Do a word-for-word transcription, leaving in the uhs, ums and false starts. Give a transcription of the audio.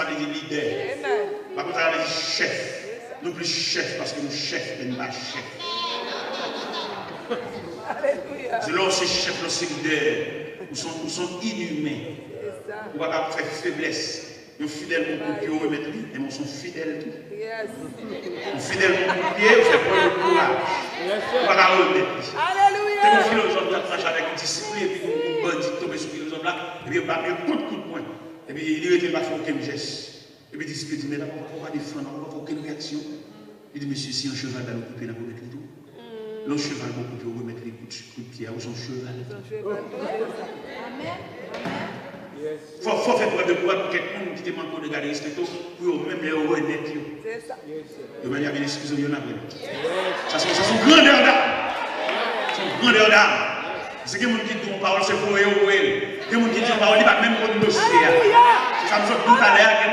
sa vle di lidè. Amen. Ou pa konn sa vle di chèf. Nou plis chèf paske nou chèf, men nou pa chèf. Alelouya. Se lè w se chèf, lè w se lidè, ou se yon, ou se yon inimen. Se sa. Ou pa ka fè feblès. Yon fidèl bon kout pye, ou remèt li, men ou se yon fidèl tou. Yes. Yon fidèl bon kout pye, ou fè pran yon kouraj. Ou pa ka remèt li. Alelouya. Te gen yon filozòf ki t ap mache avèk yon disip li, epi yon, yon bandi tonbe sou filozòf la, epi yo bat li kout, kout pwen. Epi li rete, li pa fè okenn jès. Epi disip yo di, men la, papa, papa, defann, papa, papa, okenn reyaksyon. Li di, mesye, si yon cheval ba nou kout pye, n ap remèt li tou. Lè yon cheval ba w kout pye, ou remèt li kout, kout pye a, ou se yon cheval. Fò, fò fè prèv de kouraj pou kèk moun ki te manke w de gade, respekte w, pou yo menm lè yo renèt yo. Yo menm y ap vin eskize w, yo n ap renèt. Sa se, sa se yon grandè dam. Se yon grandè dam. Paske gen moun ki di yon pawòl, se voye yo voye l. Gen moun ki di yon pawòl, li pa menm konn dosye a. Se sa m sot di w talè a, gen